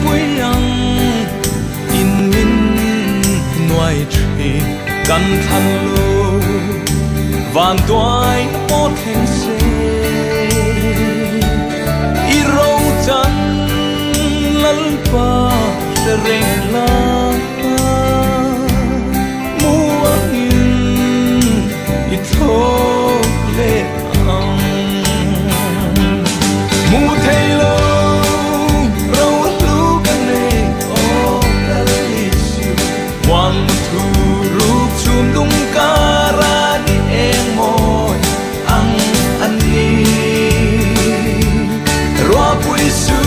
pui ang in min nuai thin kan thlan lo van duai pawh thleng se i ro chan Lalpa hre reng la muangin i thlawk leh ang. Mu thei lo ro hlu ka nei aw Lal Isu muang thu ruk chhum dung kara ni eng mawi ang an ni. Ruahpui su